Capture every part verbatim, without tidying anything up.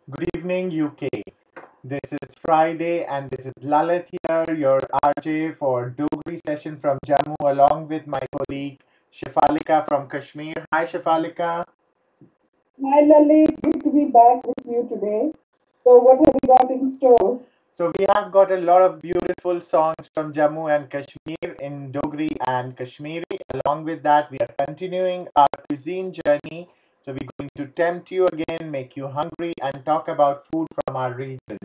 Good evening, U K. This is Friday, and this is Lalit here, your R J for Dogri session from Jammu, along with my colleague Shefalika from Kashmir. Hi, Shefalika. Hi, Lalit. Good to be back with you today. So, what have you got in store? So, we have got a lot of beautiful songs from Jammu and Kashmir in Dogri and Kashmiri. Along with that, we are continuing our cuisine journey. So, we're going to tempt you again, make you hungry, and talk about food from our region.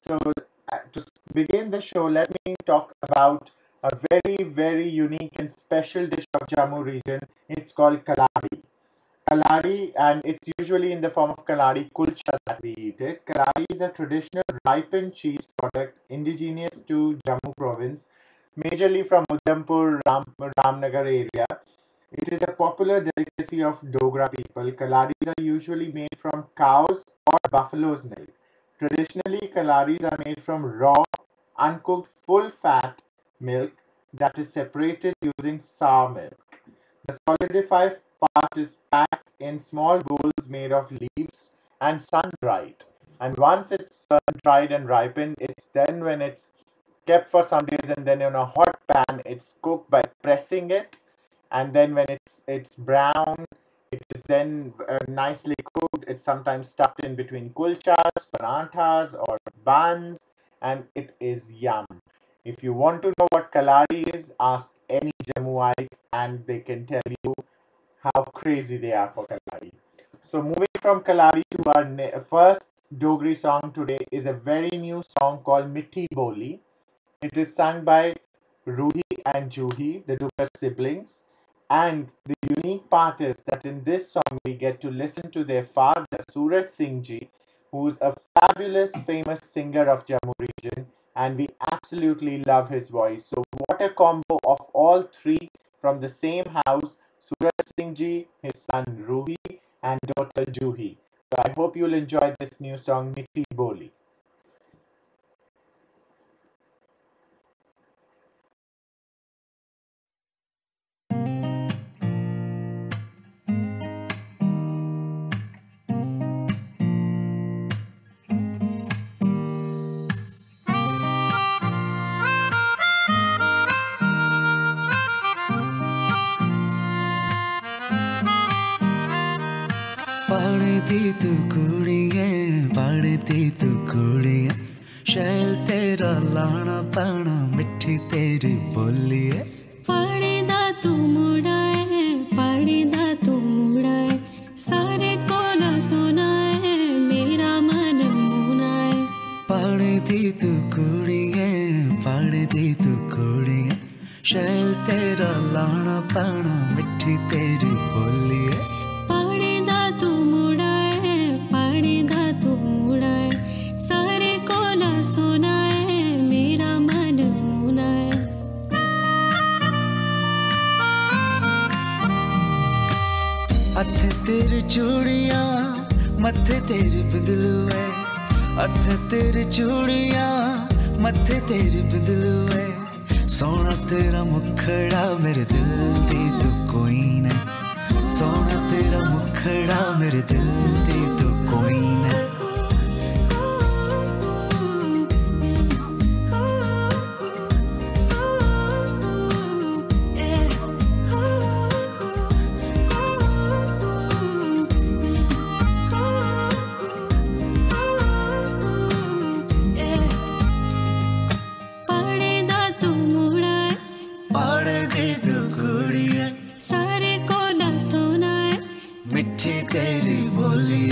So, uh, to s- begin the show, let me talk about a very, very unique and special dish of Jammu region. It's called kalari. Kalari, and it's usually in the form of kalari kulcha that we eat it. Kalari is a traditional ripened cheese product indigenous to Jammu province, majorly from Udhampur, Ram, Ramnagar area. It is a popular delicacy of Dogra people. Kalaris are usually made from cows or buffalo's milk. Traditionally, kalaris are made from raw, uncooked, full fat milk that is separated using sour milk. The solidified part is packed in small bowls made of leaves and sun dried. And once it's sun dried and ripened, it's then when it's kept for some days and then in a hot pan, it's cooked by pressing it. And then when it's it's brown, it is then uh, nicely cooked. It's sometimes stuffed in between kulchas, paranthas, or buns, and it is yum. If you want to know what kalari is, ask any Jammuite and they can tell you how crazy they are for kalari. So, moving from kalari to our ne- first Dogri song today is a very new song called Mithi Boli. It is sung by Ruhi and Juhi, the Duggar siblings. And the unique part is that in this song, we get to listen to their father, Suraj Singh Ji, who's a fabulous, famous singer of Jammu region. And we absolutely love his voice. So, what a combo of all three from the same house, Suraj Singh Ji, his son Ruhi, and daughter Juhi. So, I hope you'll enjoy this new song, Mithi Boli. पढ़दी तू कुड़िए, पढ़दी तू कुड़िए, शैल तेरा लाना पाना, मिट्ठी तेरी बोली ऐ। पढ़दा तू मुड़ा ऐ, पढ़दा तू मुड़ा ऐ, सारे कोला सोना ऐ मेरा मन मुना ऐ। पढ़दी तू कुड़िए, पढ़दी तू कुड़िए, शैल तेरा लाना पाना, मिट्ठी तेरी बोली ऐ। पढ़दा तू मुड़ा ऐ, पढ़दा तू मुड़ा ऐ, सारे कोला सोना ऐ मेरा मन मुना ऐ। हत्थ तेरे चूड़ियां, मत्थे तेरे बिंदलू ऐ। हत्थ तेरे चूड़ियां, मत्थे तेरे बिंदलू ऐ। सोहना तेरा मुखड़ा, मेरे दिल दी तू queen ऐ। सोहना तेरा मुखड़ा, मेरे दिल दी तू queen ऐ। पढ़दा तू मुड़ा ऐ, पढ़दी तू कुड़िए, सारे कोला सोना ऐ। मिट्ठी तेरी बोली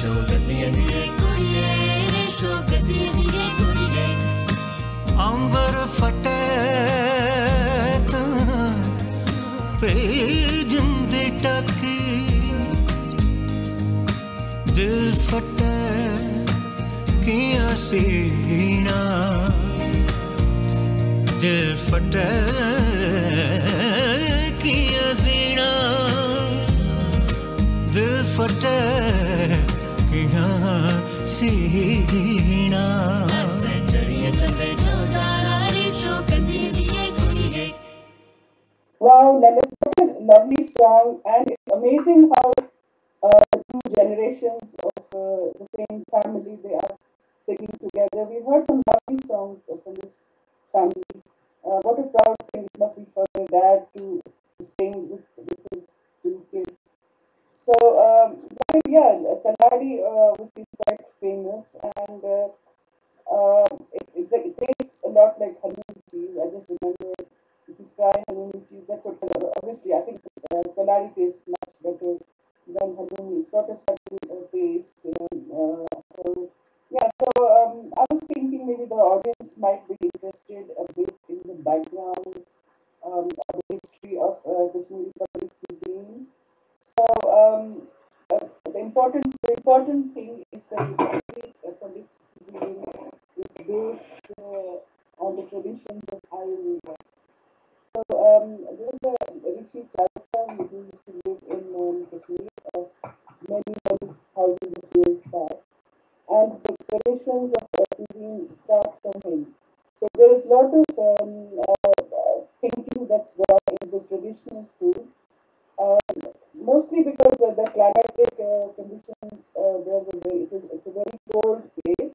शौकतिया दिए कुड़िए, शौकतिया दिए कुड़िए। अंबर फटे तां पे जिंदे टाके, दिल फटे कियां सीना, दिल फटे कियां जीना, दिल फटे कियां सीना। असें चढ़ियै चंदे चौं चारां री शौकतिया दिए कुड़िए। Wow, Lalit, what a lovely song, and it's amazing how uh, two generations of uh, the same family, they are singing together. We've heard some lovely songs uh, from this family. Uh, what a proud thing it must be for your dad to, to sing with, with his two kids. So, um, but yeah, Kaladi uh, obviously is quite famous, and uh, uh, it, it, it tastes a lot like halloumi cheese. I just remember if you fry halloumi cheese, that's what Kaladi, obviously, I think uh, Kaladi tastes much better than halloumi. It's got a subtle uh, taste. Um, uh, so, yeah, so um, I was thinking maybe the audience might be interested a bit in the background, um, the history of uh, Kashmiri public cuisine. So, um, uh, the important the important thing is that the Kashmiri uh, public cuisine is based uh, on the traditions of Ayurveda. So, um, there is a Rishi Charaka who used to live in um, Kashmir uh, many, many thousands of years back, and the traditions of uh, cuisine start from him. So there is a lot of um, uh, uh, thinking that's gone in the traditional food, um, mostly because of the climatic uh, conditions uh, there. Were very, it is, it's a very cold place,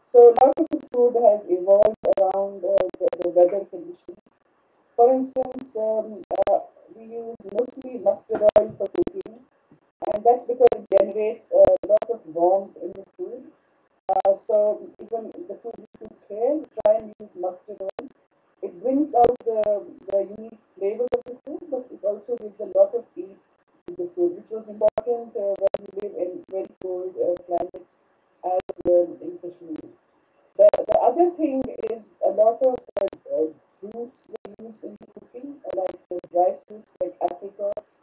so a lot of the food has evolved around uh, the, the weather conditions. For instance, um, uh, we use mostly mustard oil for cooking, and that's because it generates a lot of warmth in the food. Uh, so even the food we cook here, we try and use mustard oil. It brings out the, the unique flavor of the food, but it also gives a lot of heat to the food, which was important uh, when you live in very cold uh, climate as um, in Kashmir. The, the other thing is a lot of uh, uh, fruits were used in the cooking, uh, like the dry fruits like apricots,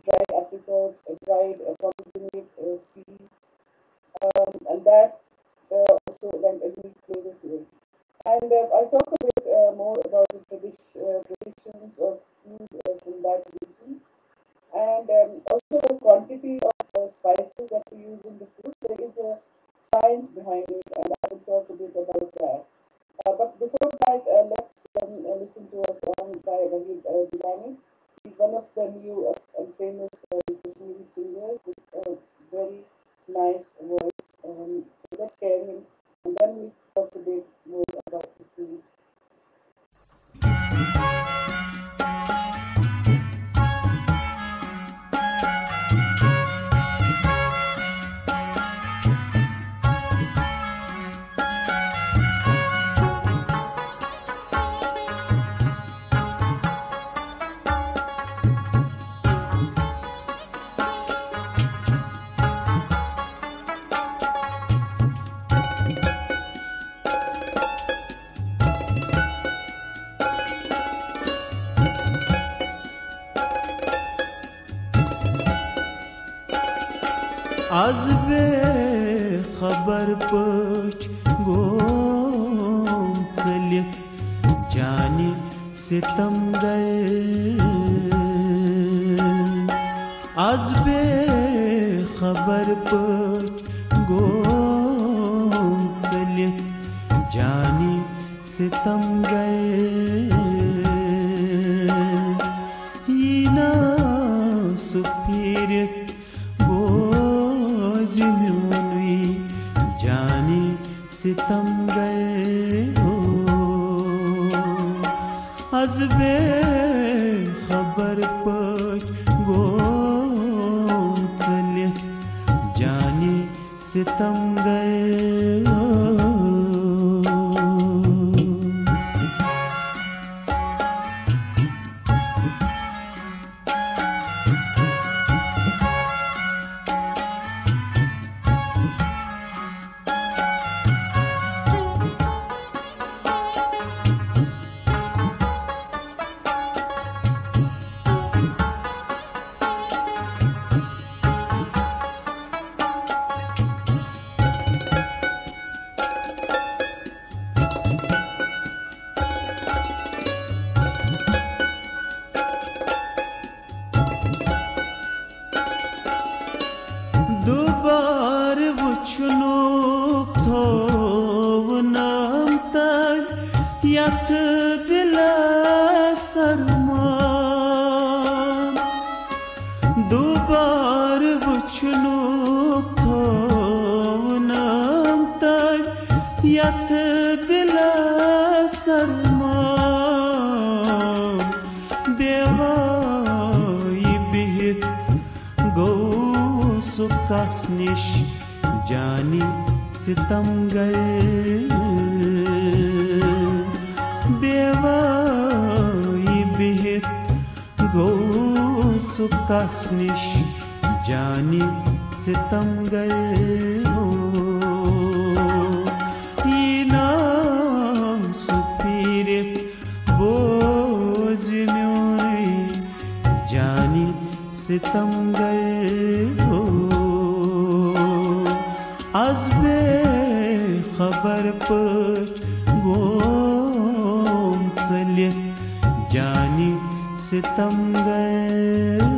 dried apricots, uh, dried uh, pomegranate uh, seeds, um, and that uh, also lent a unique flavor to it. And uh, I'll talk a bit uh, more about the tradition, uh, traditions of food uh, from that region, and um, also the quantity of uh, spices that we use in the food. There is a science behind it, and I will talk a bit about that. Uh, but before that, uh, let's um, uh, listen to a song by Ravi uh, Jilani. He's one of the new uh, and famous uh, Kashmiri singers with a very nice voice. Um, so let's hear him, and then we talk a bit more about the food. از بے خبر پٲٹھۍ گوٚو ژٔلِتھ جانہِ ستم گر۔ از بے خبر پٲٹھۍ گوٚو ژٔلِتھ جانہِ ستم گر۔ یی نا سُہ پھیٖرِتھ بوزِ میونُے جانہِ ستم گر۔ از بے خبر پٲٹھۍ گوٚو ژٔلِتھ جانہِ ستم گر۔ دُبارٕ وٕچھنُک تھوونم تٔمۍ یتھ دِلس ارمان۔ دُبارٕ وٕچھنُک تھوونم تٔمۍ یتھ دِلس ارمان۔ بے وٲیی بِہِتھ گوٚو سُہ کس نِش جانہِ ستم گر۔ بے وٲیی بِہِتھ گوٚو سُہ کس نِش جانہِ ستم گر۔ ہو، یی نا سُہ پھیٖرِتھ بوزِ میونُے جانہِ ستم گر۔ ہو، از بے خبر پٲٹھۍ گوم ژٔلِتھ جانہِ ستم گر۔ ہو۔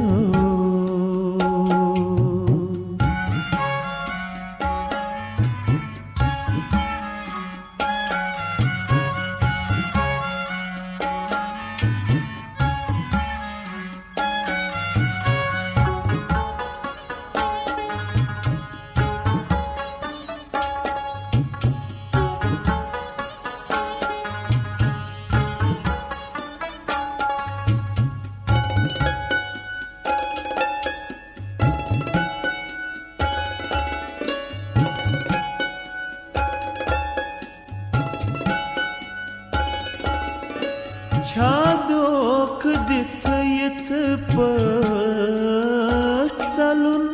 چھا دھوکہ دِتھ یِتھ پٲٹھۍ ژلُن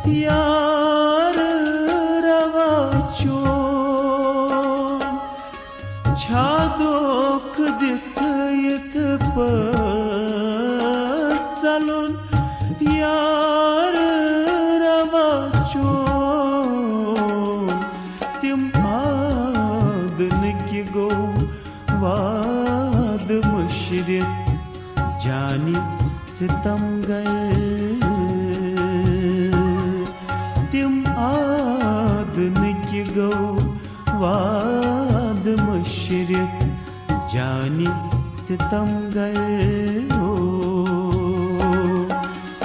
یار روا چون؟ چھا دھوکہ دِتھ یِتھ پٲٹھۍ ژلُن یار روا چون؟ تِم آدنہٕ کہِ گوٚو وعدٕ مٔشرِتھ جانہِ ستم گر۔ تِم آدنہٕ کہِ گوٚو وعدٕ مٔشرِتھ جانہِ ستم گر۔ ہو،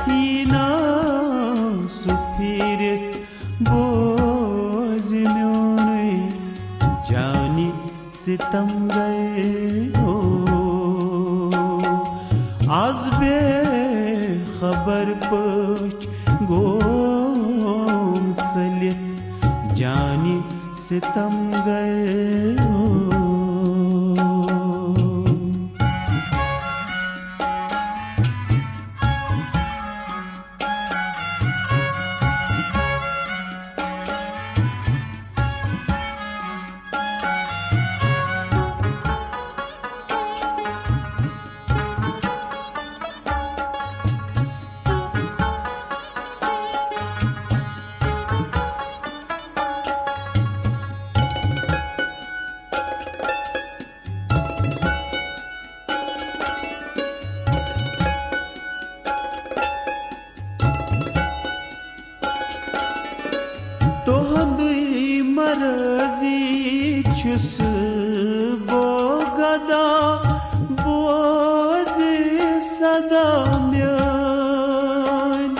یی نا سُہ پھیٖرِتھ بوزِ میونُے جانہِ ستم گر۔ ہو، از بے خبر پٲٹھۍ گوم ژٔلِتھ جانہِ ستم گر۔ ہو۔ تُہنٛدُے مرضی چھُس بو گدا، بوزِ صدا میٲنۍ۔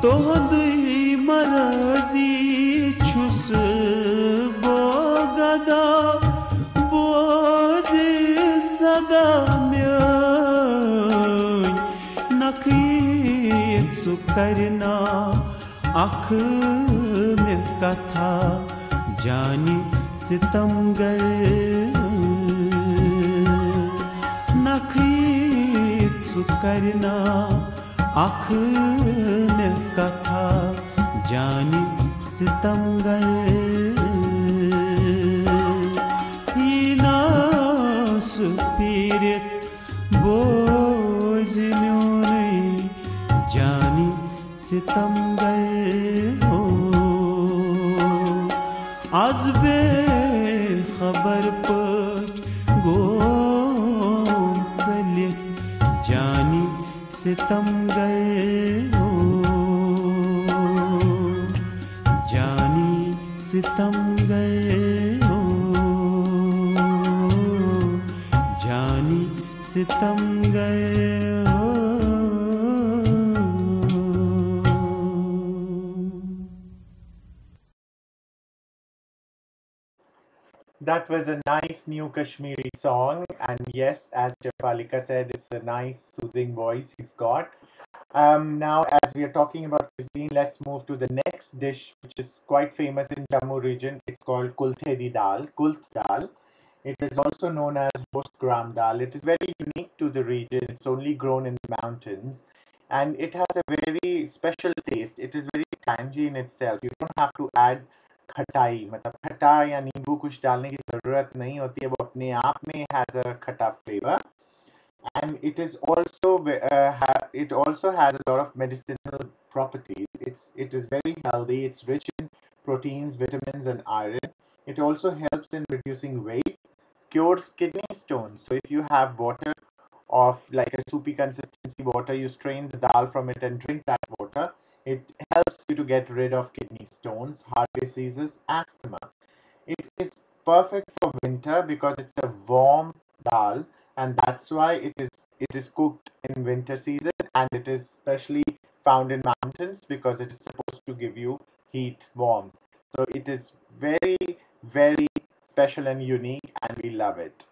تُہنٛدُے مرضی چھُس بو گدا، بوزِ صدا میٲنۍ۔ نکھٕ یِتھ سُہ کرِ نا اکھ مےٚ کتھا جانہِ ستم گر۔ نکھٕ یِتھ سُہ کرِ نا اکھ مےٚ کتھا جانہِ ستم گر۔ یی نا سُہ پھیٖرِتھ بوزِ میونُے جانہِ ستم گر۔ ہو، از بے خبر پٲٹھۍ گوم ژٔلِتھ جانہِ ستم گر۔ ہو، सितमगर हो, जानी सितमगर हो। That was a nice new Kashmiri song, and yes, as Shefalika said, it's a nice soothing voice he's got. Um, now, as we are talking about cuisine, let's move to the next dish, which is quite famous in Jammu region. It's called kulthe di dal, kulth dal. It is also known as horse gram dal. It is very unique to the region. It's only grown in the mountains, and it has a very special taste. It is very tangy in itself. You don't have to add खटाई, मतलब खट्टा या नींबू कुछ डालने की ज़रूरत नहीं होती है, वो अपने आप में has a खट्टा flavor. And it is also ve- uh, ha- it also has a lot of medicinal properties. It's it is very healthy. It's rich in proteins, vitamins, and iron. It also helps in reducing weight, cures kidney stones. So if you have water of like a soupy consistency water, you strain the dal from it and drink that water. It helps you to get rid of kidney stones, heart diseases, asthma. It is perfect for winter because it's a warm dal, and that's why it is it is cooked in winter season, and it is specially found in mountains because it is supposed to give you heat, warmth. So it is very, very special and unique, and we love it.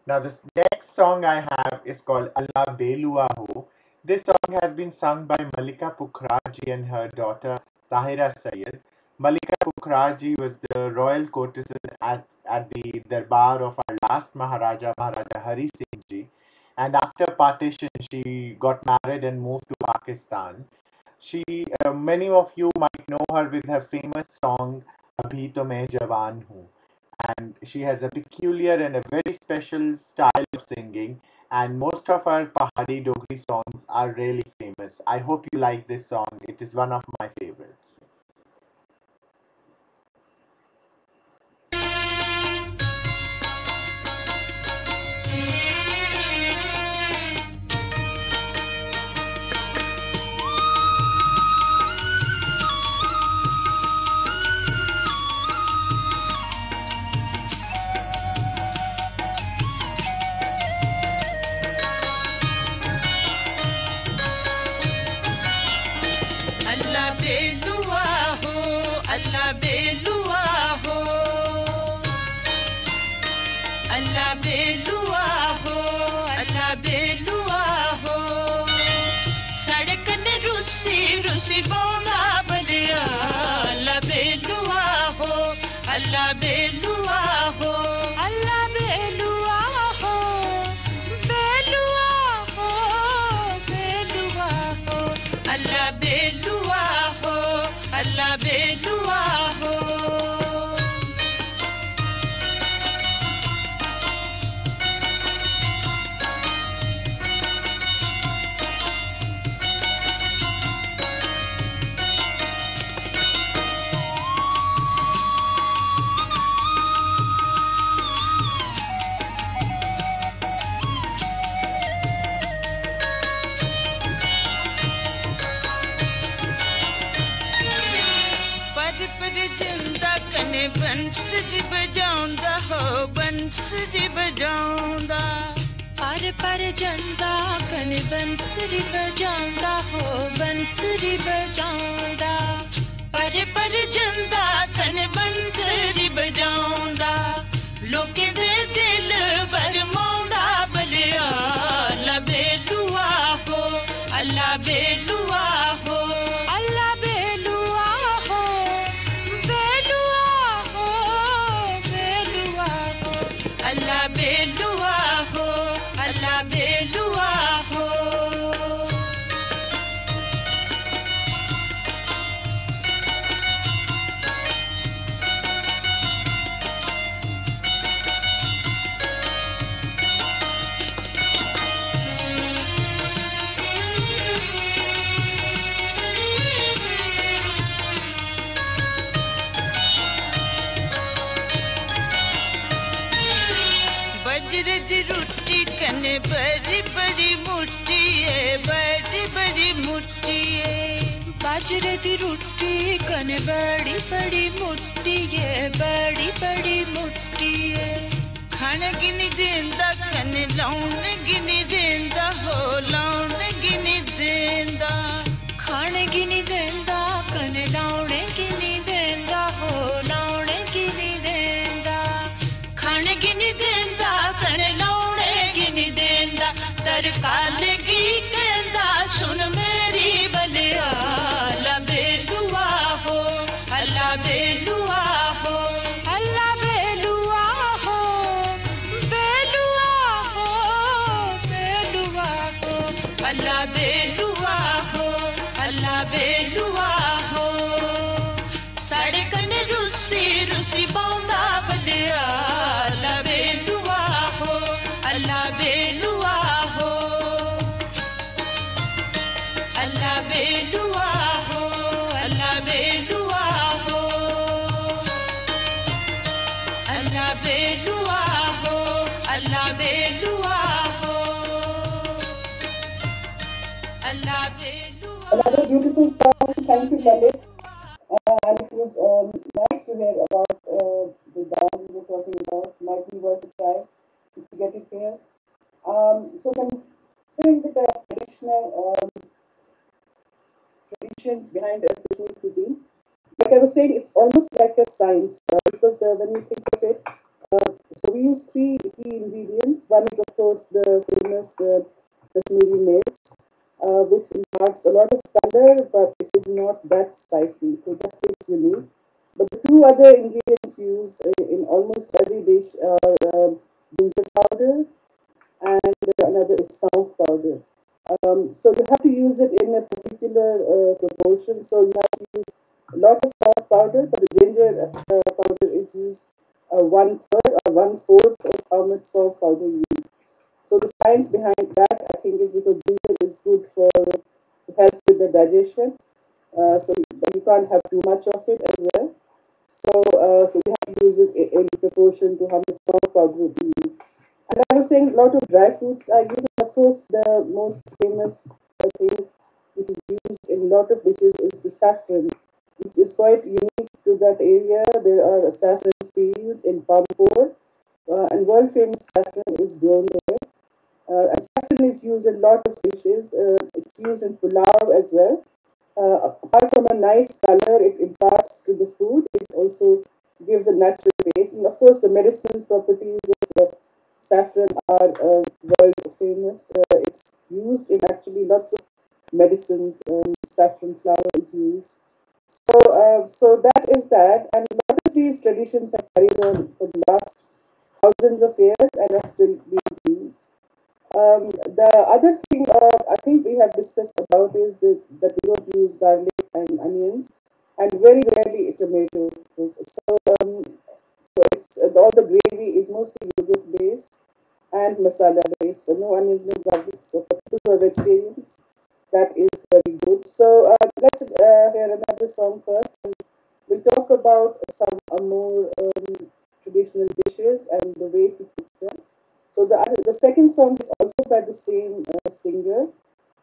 Now, this next song I have is called Allah Belua Ho. This song has been sung by Malika Pukhraji and her daughter Tahira Sayed. Malika Pukhraji was the royal courtesan at, at the darbar of our last Maharaja, Maharaja Hari Singh Ji. And after partition, she got married and moved to Pakistan. She, uh, many of you might know her with her famous song Abhi To Main Jawan Hoon. And she has a peculiar and a very special style of singing. And most of her Pahari Dogri songs are really famous. I hope you like this song. It is one of my favorites. अल्लाह बेलुआ हो, अल्लाह बेलुआ हो, अल्लाह बेलुआ हो, अल्लाह बेलुआ हो। सड़क ने रुसी रुसी बौंदा बलिया, अल्लाह बेलुआ हो, अल्लाह बेलुआ हो, अल्लाह बेलुआ हो, बेलुआ हो, बेलुआ हो, अल्लाह बेलुआ हो, अल्लाह बेलुआ हो। पर पर जंदा कने बंसरी बजाउंदा हो, बंसरी बजाउंदा। पर पर जंदा कने बंसरी बजाउंदा हो, बंसरी बजाउंदा। पर पर जंदा कने बंसरी बजाउंदा। लोकें दे दिल बरमाउंदा बलिया, अल्लाह बेलुआ हो, अल्लाह बेलुआ हो, अल्लाह बेलुआ हो, बेलुआ हो, बेलुआ हो, अल्लाह बेलुआ हो, अल्लाह बेलुआ हो। बजर बाजरे दी रुट्टी कने बड़ी बड़ी मुट्टी ऐ, बड़ी बड़ी मुट्टी ऐ। खाने गी निं दिंदा कने लाउने गी निं दिंदा, हो लाउने गी निं दिंदा। खाने गी निं दिंदा कने लाउने गी निं दिंदा, हो लाउने गी निं दिंदा। खाने गी निं दिंदा कने लाउने गी निं दिंदा। तरकालें गी कहंदा सुन मेरी बलिया, अल्ला बेलुआ हो, अल्ला बेलुआ हो, अल्ला बेलुआ हो, बेलुआ हो, बेलुआ हो, अल्ला बेलुआ हो, अल्ला बेलुआ हो। साढ़े कन्नै रुस्सी रुस्सी बौंह्दा बलिया, अल्ला बेलुआ हो, अल्ला बेलुआ हो। अल्ला बेलुआ हो, अल्ला बेलुआ हो। अल्ला बेलुआ हो, अल्ला बेलुआ हो। Allah बेलुआ। Another beautiful song. Thank you, Lalit. Uh, and it was um, nice to hear about uh, the dal you were talking about. Might be worth a try if you get it here. Um, so, continuing with the traditional um, traditions behind a Kashmiri cuisine, like I was saying, it's almost like a science uh, because uh, when you think of it, uh, so we use three key ingredients. One is, of course, the famous uh, Kashmiri mirch, uh, which imparts a lot of color, but it is not that spicy. So that is unique. But the two other ingredients used uh, in almost every dish are uh, ginger powder and uh, another is sounf powder. Um, so you have to use it in a particular uh, proportion. So you have to use a lot of sounf powder, but the ginger uh, powder is used uh, one third or one fourth of how much soft powder you use. So the science behind that, I think, is because ginger is good for to help with the digestion. Uh, so you can't have too much of it as well. So uh, so we have to use this in, in proportion to how much soft powder we use. And I was saying a lot of dry fruits are used. And of course, the most famous uh, thing which is used in a lot of dishes is the saffron, which is quite unique to that area. There are saffron fields in Pampore, uh, and world famous saffron is grown there. Uh, and saffron is used in a lot of dishes. Uh, it's used in pulao as well. Uh, apart from a nice color it imparts to the food, it also gives a natural taste. And of course, the medicinal properties of uh, saffron are uh, world famous. Uh, it's used in actually lots of medicines. Um, saffron flower is used. So, uh, so that is that, and a lot of these traditions have carried on for the last thousands of years and are still being used. Um, the other thing uh, I think we have discussed about is the, that we don't use garlic and onions, and very rarely tomatoes. So, um, so it's uh, all the gravy is mostly yogurt based and masala based. So no onions, no garlic. So for people who are vegetarians, that is very good. So uh, let's uh, hear another song first, and we'll talk about some uh, more um, traditional dishes and the way to cook them. So the other, the second song is also by the same uh, singer,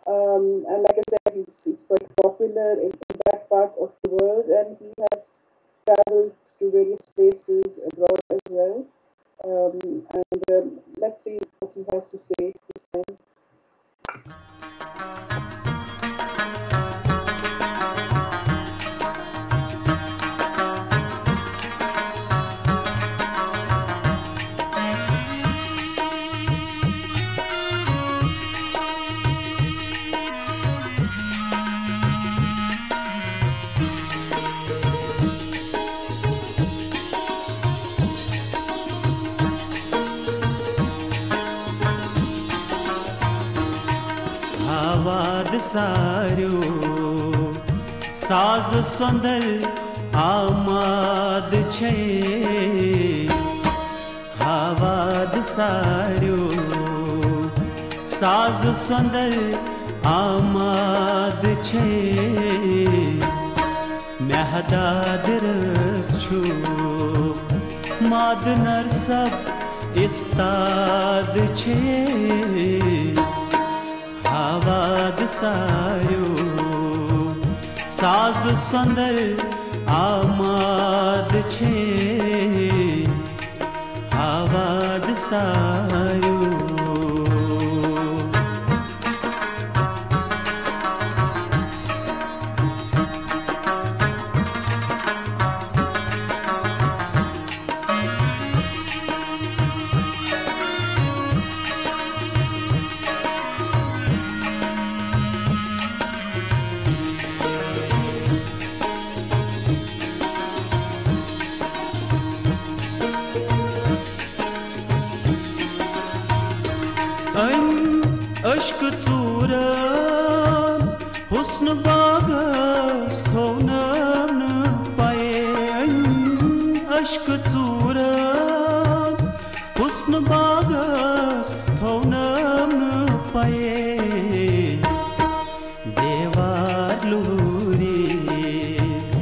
um, and like I said, he's, he's quite popular in, in that part of the world, and he has traveled to various places abroad as well. Um, and um, let's see what he has to say this time. आवाद सारू साज सुंदर आमाद छे। आवाद सारू साज सुंदर आमाद छे। महदाद रस छु मादनर सब इस्ताद छे। आवाद सारू साज संदर आमाद छे, आवाद सायो। أمۍ عشقہٕ ژوٗرن حسن باغس تھوونم نہٕ پَیے۔ أمۍ عشقہٕ ژوٗرن حسن باغس تھوونم نہٕ پَیے۔ دیوار لوٗرِتھ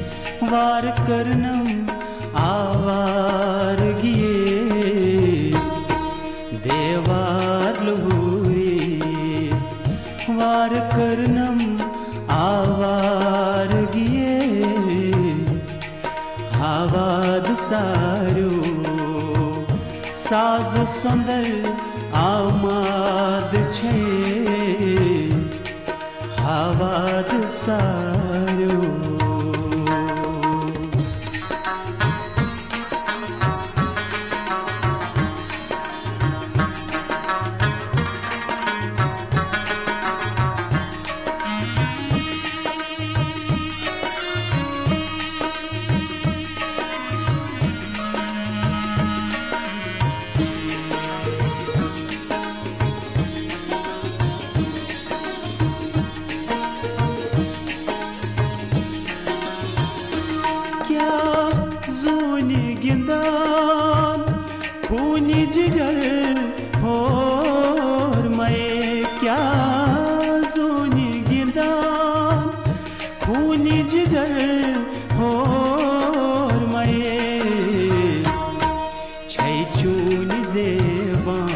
وار کٔرنم آوارگی۔ دیوار لوٗرِتھ وار کٔرنم آوارگی۔ آواد ساریو، ساز سندر آماد چھے۔ آواد ساریو۔ کیٛاہ زوٗنہِ گِنٛدان خوٗنہِ جگر ہور مَے؟ کیٛاہ زوٗنہِ گِنٛدان خوٗنہِ جگر ہور مَے؟ چھے چونہِ زیباں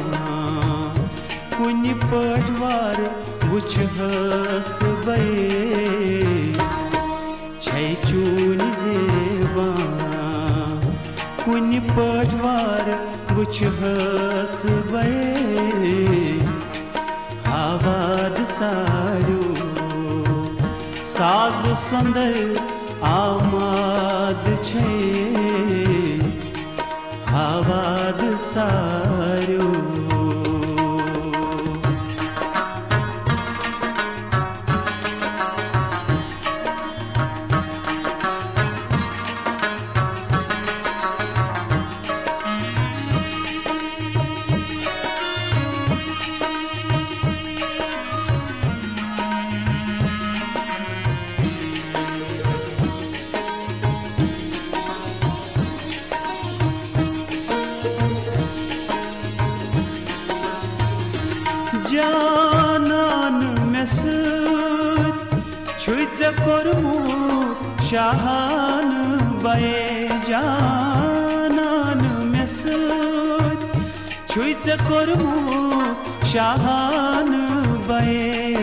کُنہِ پٲٹھۍ وار وٕچھِ ہتھ بَے۔ چھے چونہِ زیباں کُنہِ پٲٹھۍ وار وٕچھِ ہتھ بَے۔ آواد ساریو، ساز سندر آماد چھے۔ آواد ساریو۔ جانان مےٚ سۭتۍ چھُے ژےٚ کوٚرمُت شاہانہٕ بَے۔ جانان مےٚ سۭتۍ چھُے ژےٚ کوٚرمُت شاہانہٕ بَے۔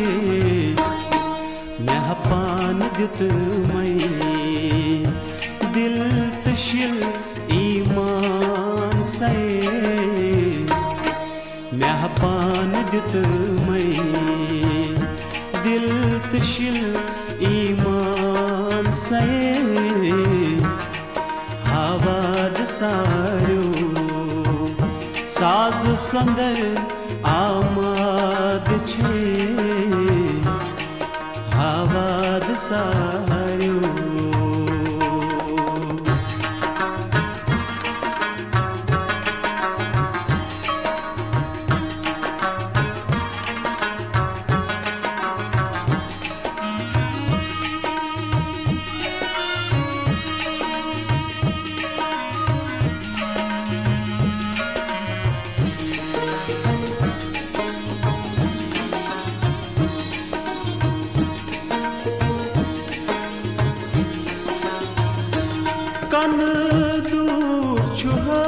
مےٚ ہا پانہٕ دیُتمَے دِل تہٕ شِل ایمان سَے۔ مےٚ ہا پانہٕ دیُتمَے دِل تہٕ شِل ایمان سَے۔ آواد ساریو، ساز سندر آماد چھے۔ آواد ساریو۔ کَنہٕ دوٗر چھُ ہا،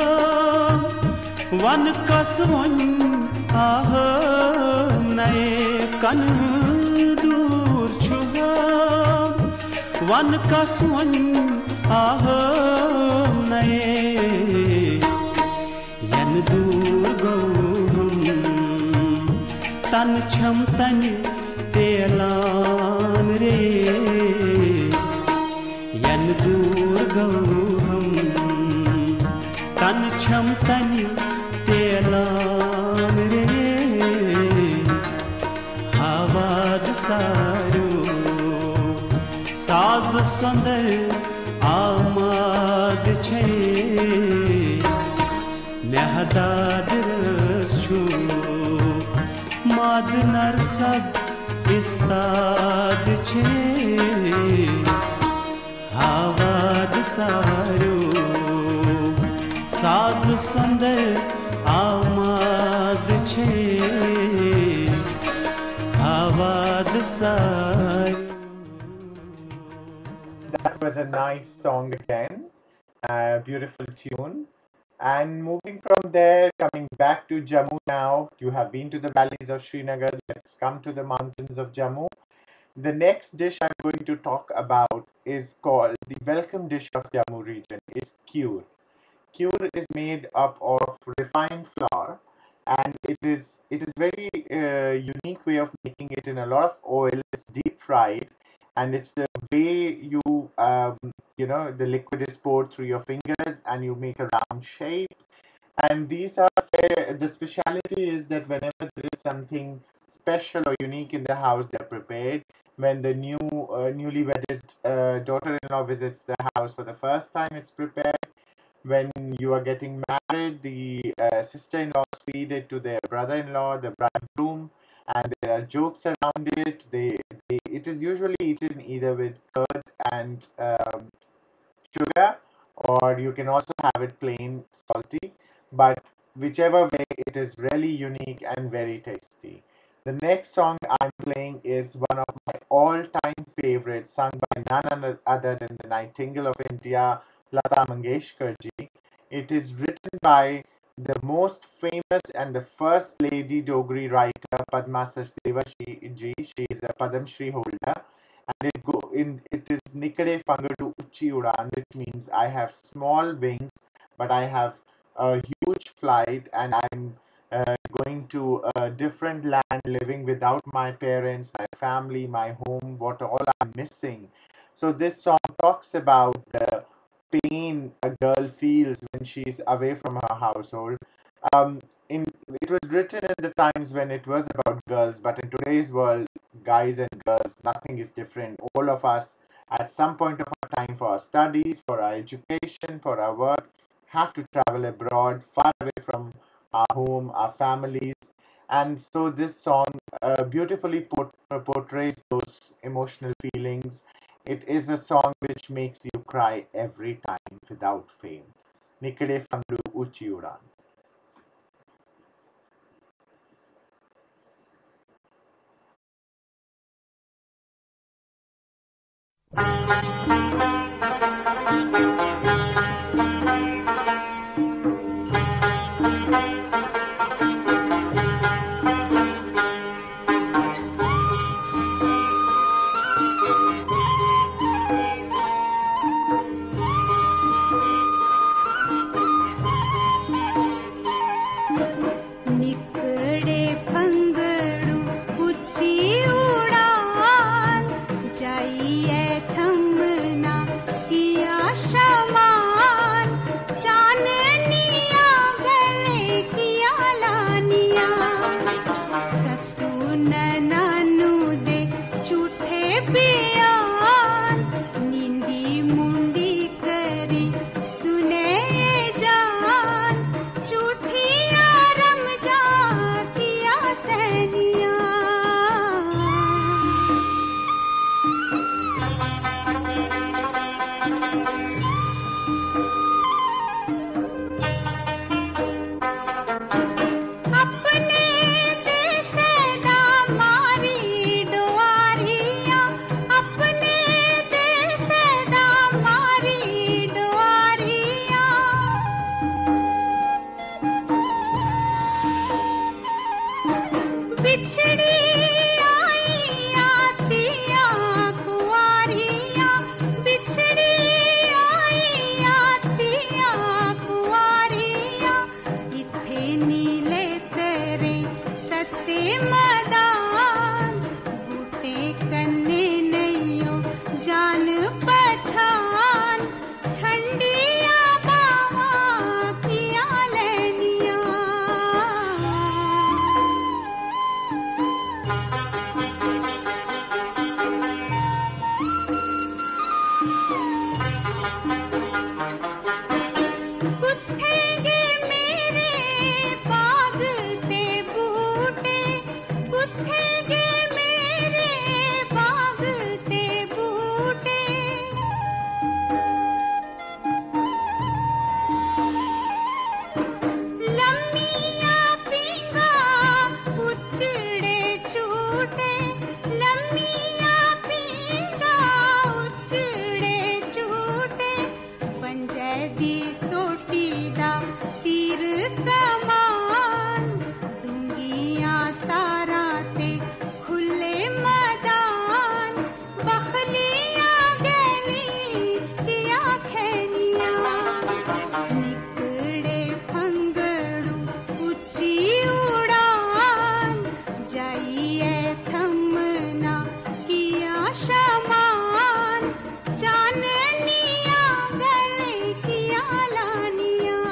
وَنہٕ کَس وۄنۍ آہا نَے۔ کَنہٕ دوٗر چھُ ہا، वन का सुन आह नए, यन दूर गौ हम तन छम तन तेलान रे, यन दूर गौ हम तन छम तन तेलान रे। आवाद सारो साज सुंदर आमाद छे, महदाद रस छु माद नर सब इस्ताद छे। आवाद सारो साज सुंदर आमाद छे। आवाद सारो। That was a nice song again, a beautiful tune. And moving from there, coming back to Jammu now, you have been to the valleys of Srinagar. Let's come to the mountains of Jammu. The next dish I'm going to talk about is called the welcome dish of Jammu region. It's kheer. Kheer is made up of refined flour, and it is it is very uh, unique way of making it in a lot of oil. It's deep fried, and it's the way you um, you know, the liquid is poured through your fingers and you make a round shape. And these are fair, the speciality is that whenever there is something special or unique in the house, they're prepared. When the new uh, newly wedded uh, daughter-in-law visits the house for the first time, it's prepared. When you are getting married, the uh, sister-in-laws feed it to their brother-in-law, the bridegroom, and there are jokes around it. They, they it is usually eaten either with curd and um, sugar, or you can also have it plain salty. But whichever way, it is really unique and very tasty. The next song I'm playing is one of my all-time favorites, sung by none other than the Nightingale of India, Lata Mangeshkar ji. It is written by the most famous and the first lady Dogri writer, Padma Sachdeva ji. She is a Padma Shri holder, and it go in. It is Nikade Fangadu Uchi Udan, which means I have small wings, but I have a huge flight, and I'm uh, going to a different land, living without my parents, my family, my home, what all I'm missing. So this song talks about the pain a girl feels when she's away from her household. Um, in, it was written in the times when it was about girls, but in today's world, guys and girls, nothing is different. All of us, at some point of our time, for our studies, for our education, for our work, have to travel abroad, far away from our home, our families. And so this song uh, beautifully port- portrays those emotional feelings. It is a song which makes you cry every time without fail. Nikade Fangdu Uchi Udan. कुत्थै गे मेरे बाग ते बूटे, कुत्थै गे मेरे बाग ते बूटे। लम्मियां पींघां उच्चड़े झूटे, लम्मियां पींघां उच्चड़े झूटे। पंजै दी सोटी दा तीर कमान, डूंगियां धारां ते खु'ल्ले मदान, बखलियां गैली किया खैनियां, निकड़े फंगड़ू उच्ची उड़ान, जाइयै थम्मना किया शमान, चाननियां गैली किया लानियां।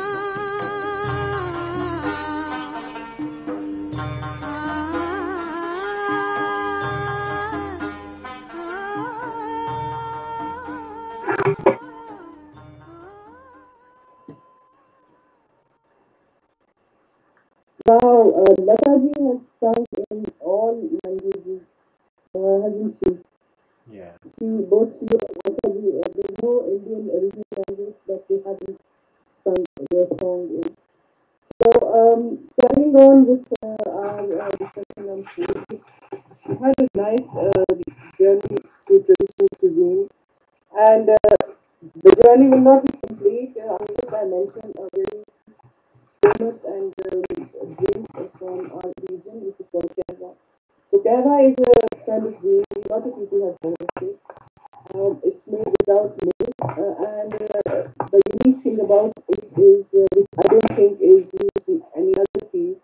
Wow, uh, Lata ji has sung in all languages, uh, hasn't she? Yeah. She, both she and Asha ji, uh, there's no Indian original language that they haven't sung their song in. So, um, carrying on with uh, our uh, discussion on food, we had a nice uh, journey through traditional cuisines, and uh, the journey will not be complete uh, unless I mention a very famous and um, drink from our region, which is called kahwa. So kahwa is a kind of green tea. A lot of people have heard of it. Um, it's made without milk, uh, and uh, the unique thing about it is, uh, which I don't think is used in any other tea,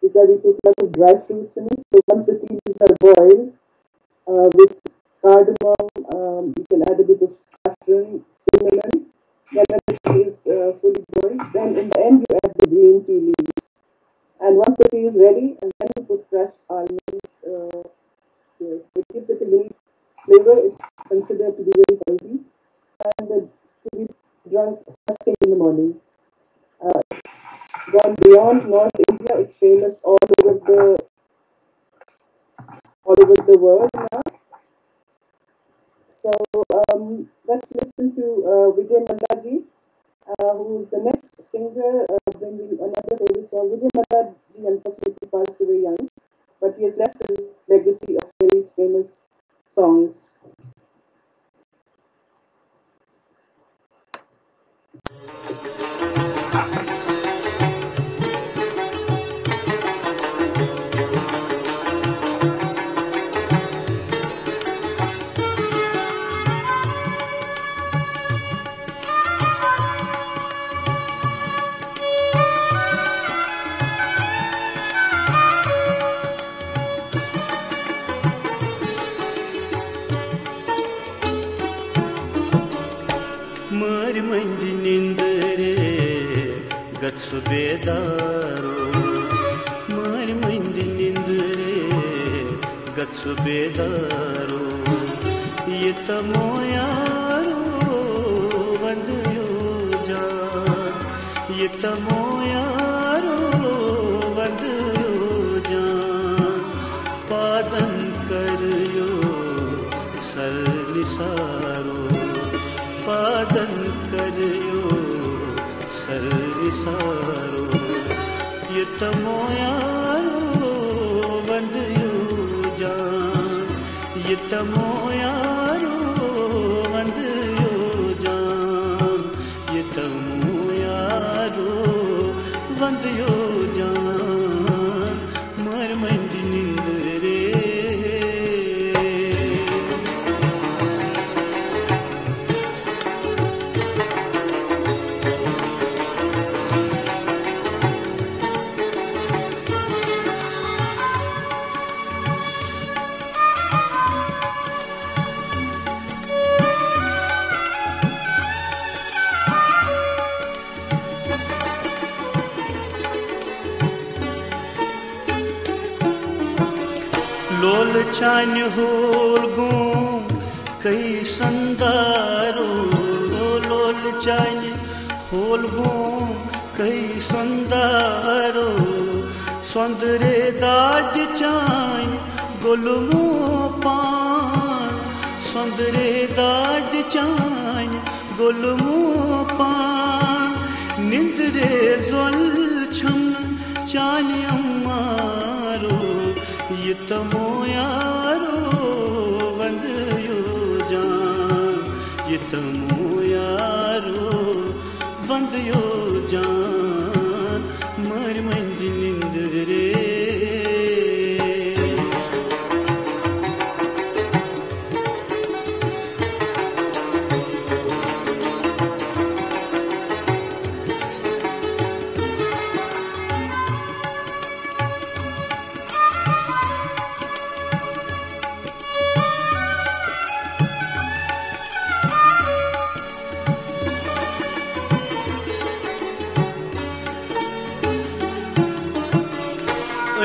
is that we put a lot of dry fruits in it. So once the tea leaves are boiled, uh, with cardamom, um, you can add a bit of saffron, cinnamon. Then when the tea is uh, fully boiled, then in the end you add the green tea leaves. And once the tea is ready, and then you put crushed almonds uh, to it. So it gives it a unique flavor. It's considered to be very healthy and uh, to be drunk first thing in the morning. Uh, gone beyond North India, it's famous all over the all over the world now. So um, let's listen to uh, Vijay Malla ji, uh, who is the next singer uh, bringing another Korean song. Vijay Malla ji unfortunately passed away young, but he has left a legacy of very famous songs. मर मंदी निंदरे गच्छ बेदारो, मर मंदी निंदरे गच्छ बेदारो, ये तमो यारो वंदयो जा, ये तमो यारो वंदयो जा, पादन करियो सर निसारो, पादन करियो सर निसारो, ये तमो यारो वंदयो जा, ये तमो यारो वंदयो जा, ये तमो यारो वंदयो जा। लोल चान होल गुम कई संदारो, چانہِ ہول بوم کئی سندارو، سندرے داج چانہِ گلمو پان، سندرے داج چانہِ گلمو پان، نندرے زول چھم چانہِ امارو، یہ تمو یارو وندیو جان، یہ تمو یارو وندیو جان، مر منج نندرے۔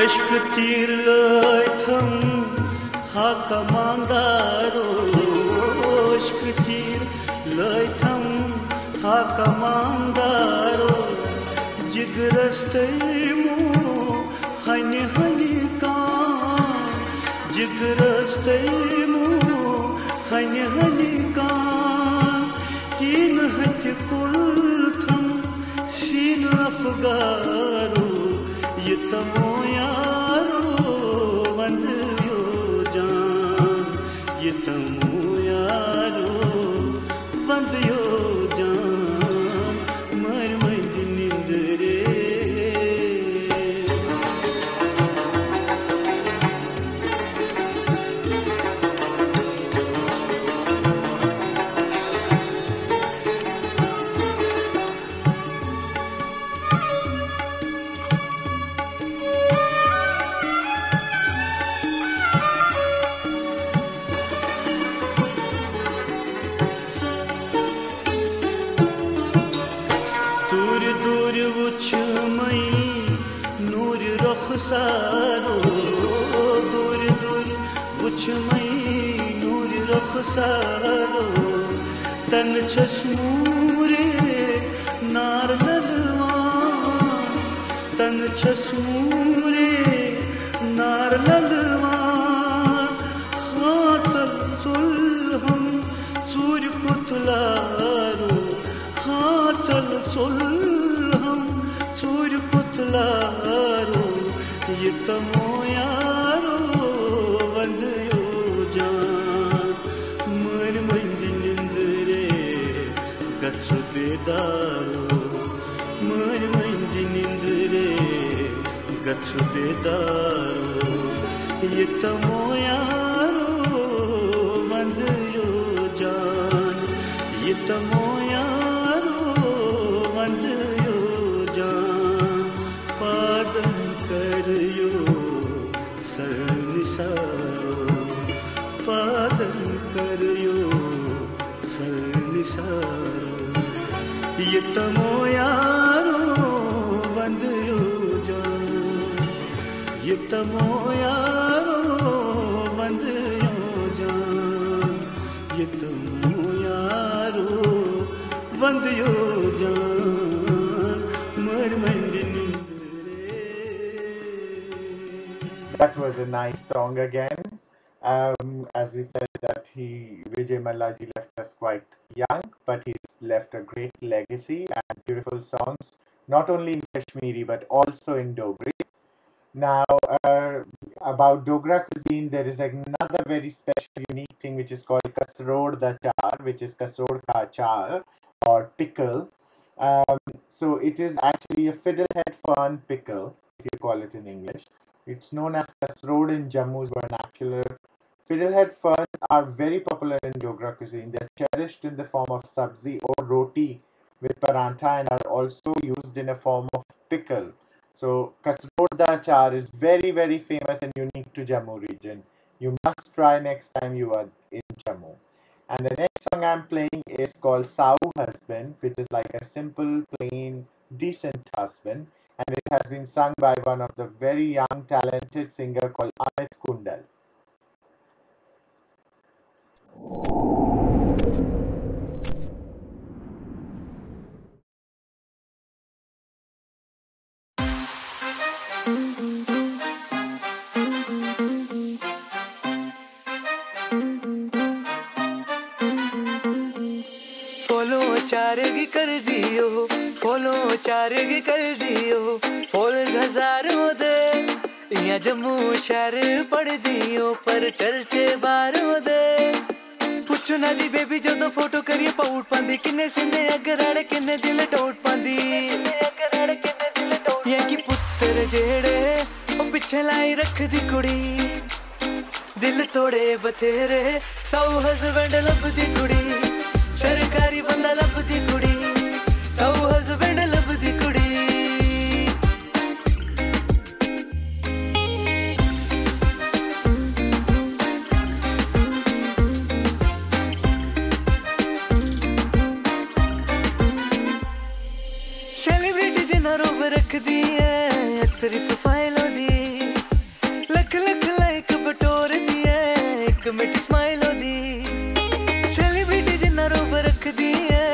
عشق تیر لٲتھم ہا کماندارو، عشق تیر لٲتھم ہا کماندارو، جگرس تیمو ہنہِ ہنہِ کان، جگرس تیمو ہنہِ ہنہِ کان، کین ہتہِ کلتھم سین افگارو، یہ تمو یارو وندیو جان، یہ تمو یارو وندیو جان، مر منج نندرے۔ دور دور وچھ مئی نور رخسارو، دور دور وچھ مئی نور رخسارو، تن چھس نورے نار للوان، تن چھس نورے نار للوان، ہاں ژل ژول ہم ژوٗرِ کُتھ لارو، ہاں ژل ژول ہم ژوٗرِ کُتھ لارو، یہ تمو یارو وندیو جان، مر منج نندرے گژھ بیدارو، مر منج نندرے گژھ بیدارو، یہ تمو یارو وندیو جان، یہ تمو یارو وندیو جان، پادن کریو سر نثارو، پادن کریو سر نثارو، یہ تمو یارو وندیو جان، یہ تمو یارو وندیو جان، یہ تمو یارو وندیو جان، مر منج نندرے۔ That was a nice song again. Um, as we said that he, Vijay Mallaji left us quite young, but he's left a great legacy and beautiful songs, not only in Kashmiri but also in Dogri. Now, uh, about Dogra cuisine, there is another very special, unique thing which is called kasrod da char, which is kasrod ka achar or pickle. Um, so it is actually a fiddlehead fern pickle, if you call it in English. It's known as kasrod in Jammu's vernacular. Fiddlehead ferns are very popular in Dogra cuisine. They're cherished in the form of sabzi or roti with parantha and are also used in a form of pickle. So kasrod da achar is very, very famous and unique to Jammu region. You must try next time you are in Jammu. And the next song I'm playing is called Sau Husband, which is like a simple, plain, decent husband. And it has been sung by one of the very young, talented singer called Amit Kundal. Follow चार गी कर दियो, follow चार गी कर दियो, followers हजारों दे। इयां जम्मू शहर पढ़दी ओ, पर चर्चे बाहरों दे। पुच्छो ना जी बेबी, जदों फोटो करिए पाउट पांदी, किन्ने सीने अगर आड़े, किन्ने दिल टोट पांदी। ये कि पुत्तर जेड़े, ओ पिछे लाई रखदी कुड़ी। दिल तोड़े बथेरे, सौ हस्बैंड लभदी कुड़ी। सरकारी बंदा लभदी कुड़ी, सौ हस्बैंड लभदी कुड़ी। सेलिब्रिटी जिन्ना रोब रखदी ऐ, अत्तरी प्रोफाइल ओदी। लख लख लाइक बटोरदी ऐ, इक मिट्टी स्माइल ओदी। सेलिब्रिटी जिन्ना रोब रखदी ऐ,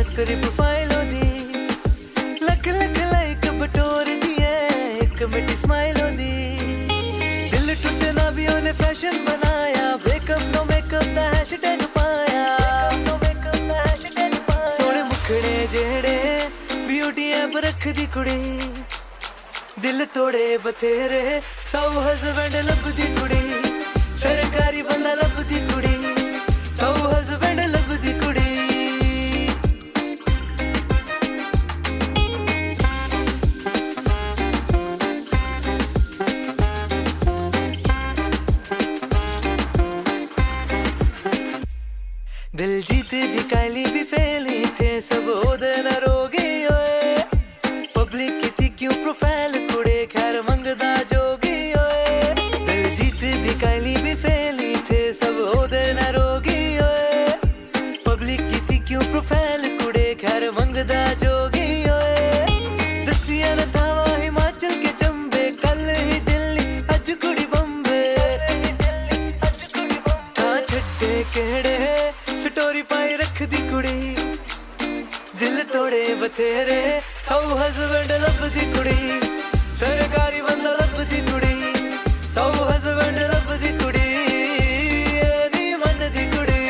अत्तरी प्रोफाइल ओदी। लख लख लाइक बटोरदी ऐ, इक मिट्टी स्माइल ओदी। दिल टुटना भी ओने फैशन बनाया, ब्रेकअप नो मेकअप दा हैशटैग पाया। सोहने मुखड़े जेड़े, ब्यूटी ऐप रखदी कुड़ी। दिल तोड़े बथेरे, सौ हस्बैंड लभदी कुड़ी। सरकारी बंदा लभदी कुड़ी, सौ हस्बैंड लभदी कुड़ी। दिलजीत दी काली भी फेल ही थे, सब ओदे ना रोगी ओए। पब्लिक किती क्यों प्रोफाइल कुड़े, खैर मंगदा जोगी ओए। दिलजीत दी काली भी फेल ही थे, सब ओदे ना रोगी ओए। पब्लिक किती क्यों प्रोफाइल कुड़े, खैर मंगदा जोगी ओए। दसिया न थावा हिमाचल के चंबे, कल ही दिल्ली, अज कुड़ी बम्बे। थां छट्टे केड़े, स्टोरी पाई रखदी कुड़ी। दिल तोड़े बथेरे, सौ हस्बैंड लभदी कुड़ी। सरकारी बंदा लभदी कुड़ी, सौ हस्बैंड लभदी कुड़ी। ए नी मनदी कुड़ी।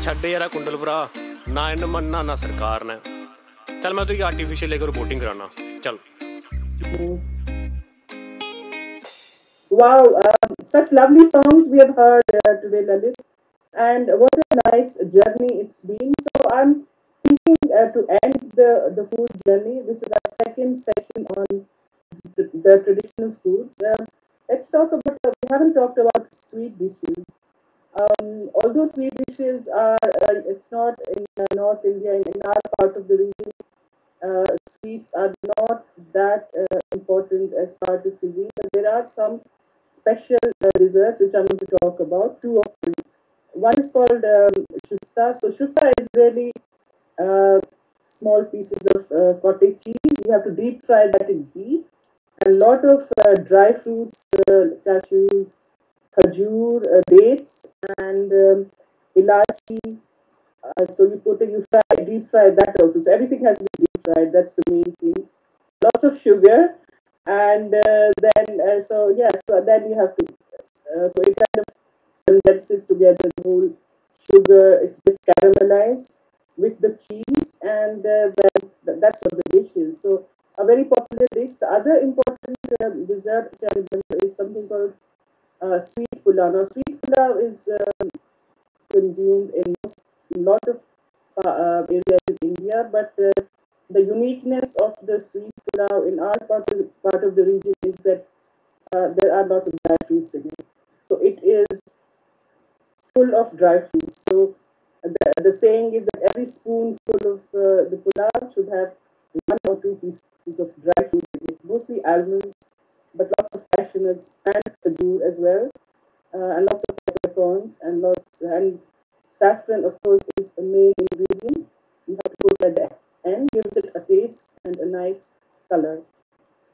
छड्ड यारा कुंडल भरा, ना इन मन्नना ना सरकार ने। चल मैं तुगी आर्टिफिशियल लेकर रिपोर्टिंग कराना। चल। Wow, um, such lovely songs we have heard uh, today, Lalit, and what a nice journey it's been. So I'm thinking uh, to end the, the food journey. This is our second session on the, the traditional foods. Um, let's talk about, uh, we haven't talked about sweet dishes. Um, although sweet dishes are, uh, it's not in uh, North India, in, in our part of the region, uh, sweets are not that uh, important as part of cuisine, but there are some special uh, desserts which I'm going to talk about, two of them. One is called um, shufta. So shufta is really uh, small pieces of uh, cottage cheese. You have to deep fry that in ghee, and lot of uh, dry fruits, uh, cashews, khajur, uh, dates, and um, ilachi. Uh, so you put it, you fry, deep fry that also. So everything has to be deep fried. That's the main thing. Lots of sugar, and uh, then uh, so yeah, so then you have to. Uh, so it kind of condenses together the whole sugar. It gets caramelized with the cheese, and uh, then th- that's what the dish is. So a very popular dish. The other important uh, dessert which I remember is something called uh, sweet pulao. Now, sweet pulao is uh, consumed in most, lot of uh, uh, areas in India, but uh, the uniqueness of the sweet pulao in our part of, part of the region is that uh, there are lots of dry fruits in it. So it is full of dry fruits. So the, the saying is that every spoonful of uh, the pulao should have one or two pieces of dry fruit in it, mostly almonds, but lots of cashew nuts and khajur as well, uh, and lots of peppercorns and lots and saffron, of course, is a main ingredient. You have to put at the end, gives it a taste and a nice color.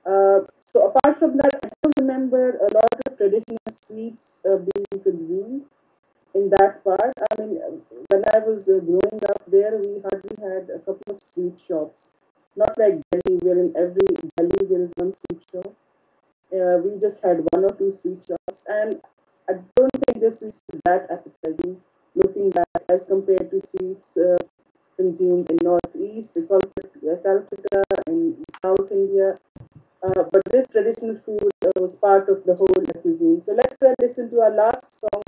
Uh, so apart from that, I don't remember a lot of traditional sweets uh, being consumed in that part. I mean, when I was uh, growing up there, we hardly had a couple of sweet shops. not like Delhi, where in every gully there is one sweet shop. Uh, we just had one or two sweet shops, and I don't think this is that appetizing, looking back, as compared to sweets uh, consumed in Northeast, Calcutta, Calcutta, in South India. Uh, but this traditional food uh, was part of the whole cuisine. So let's uh, listen to our last song,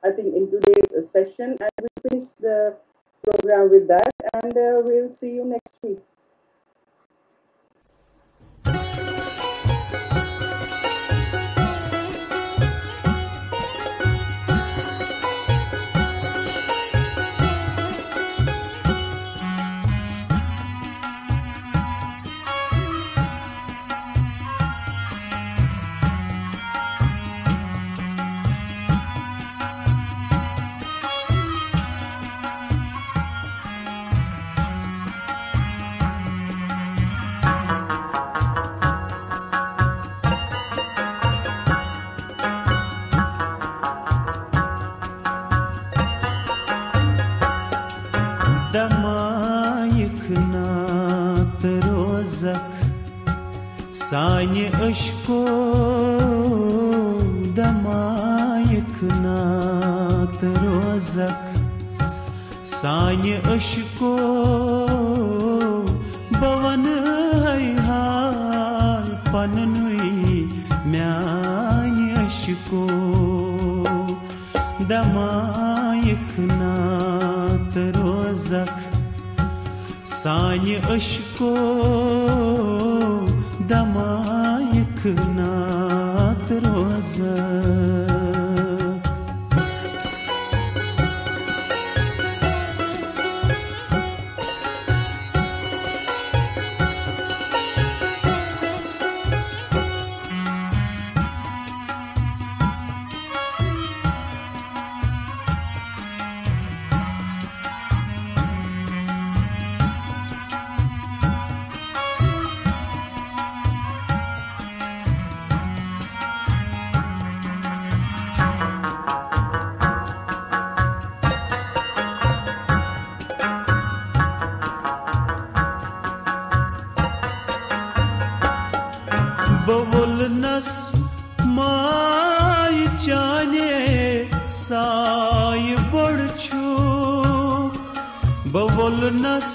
I think, in today's uh, session, and we'll finish the program with that, and uh, we'll see you next week. دمایکھ نات روزکھ سانہِ عشقو، دمایکھ نات روزکھ سانہِ عشقو، بہٕ ونہٕ ہے حال پننُے میانہِ عشقو۔ دمایکھ نات روزکھ سانہِ عشقو، دمایکھ نات روزکھ۔ بہٕ وولنس مایہِ چانے سایہِ بوٚڑ چھُ۔ بہٕ وولنس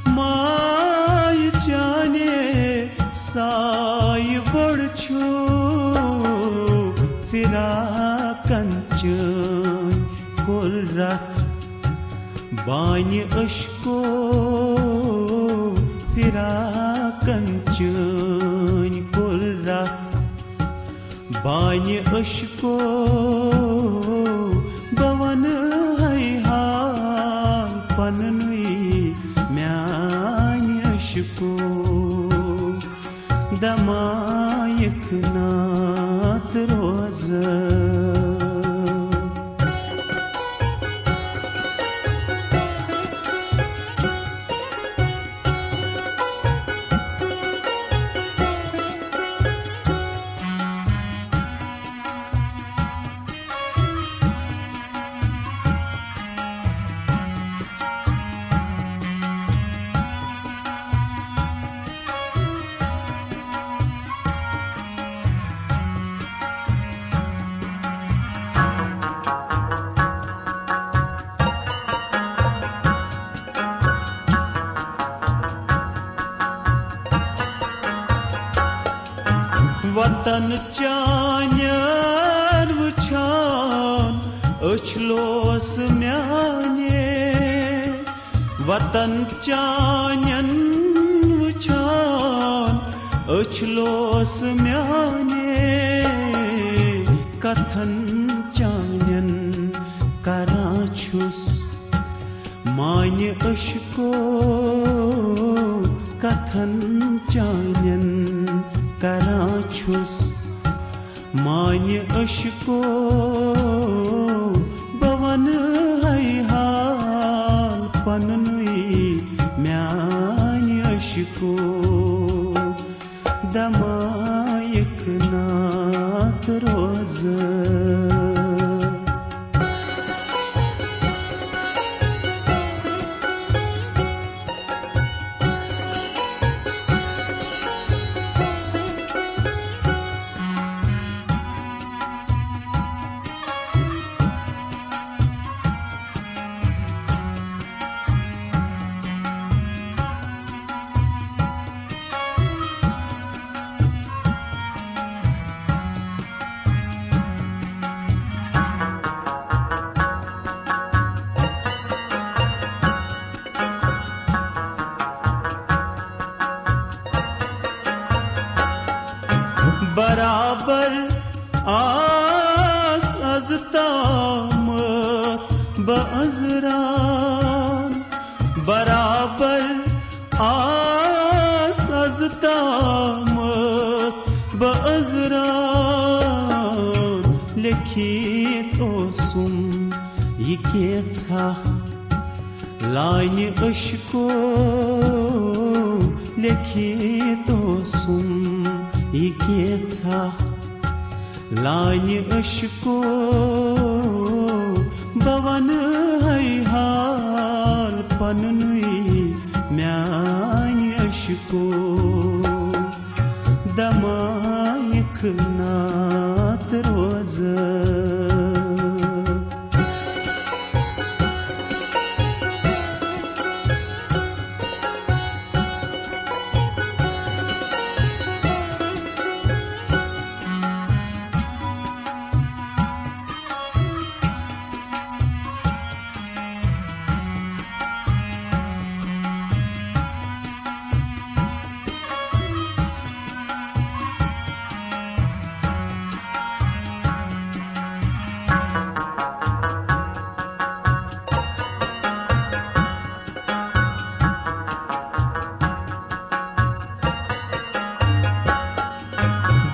مایہِ چانے سایہِ بوٚڑ چھُ۔ فراقن چٲنۍ کوٚر رتھ بانہِ عشقو، فراقن چٲنۍ کوٚر رتھ بانہِ عشقو۔ بہٕ ونہٕ ہے حال پننُے میانہِ عشقو۔ دمایکھ نات روزکھ۔ وطن چانٮ۪ن وٕچھان أچھ لوس میانہِ۔ وطن چانٮ۪ن وٕچھان أچھ لوس میانہِ۔ کتھن چانٮ۪ن کران چھُس مانہِ عشقو، کتھن چانٮ۪ن کران چھُس مانہِ عشقو۔ بہٕ ونہٕ ہے حال پننُے میانہِ عشقو۔ دمایکھ نات روزکھ۔ برابر آس از تام بہ عذران، برابر آس از تام بہ عذران، لیکھِتھ اوسُم یہِ کینٛژھا لانہِ عشقو، لیکھِتھ اوسُم یہِ کینٛژھا لانہِ عشقو۔ بہٕ وَنہٕ ہے حال پَنُنُے میانہِ عشقو، دمایکھ نعت روزٕ۔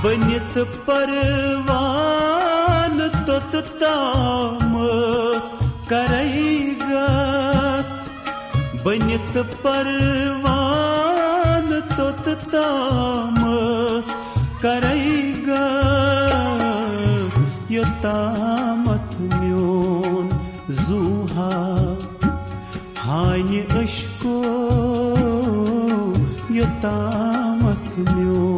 بٔنِتھ پروانہٕ توٚت تام کرے گتھ، بٔنِتھ پروانہٕ توٚت تام کرے گتھ، یوٚتامَتھ میون زوٗ ہا ہانہِ عشقو، یوٚتامَتھ میون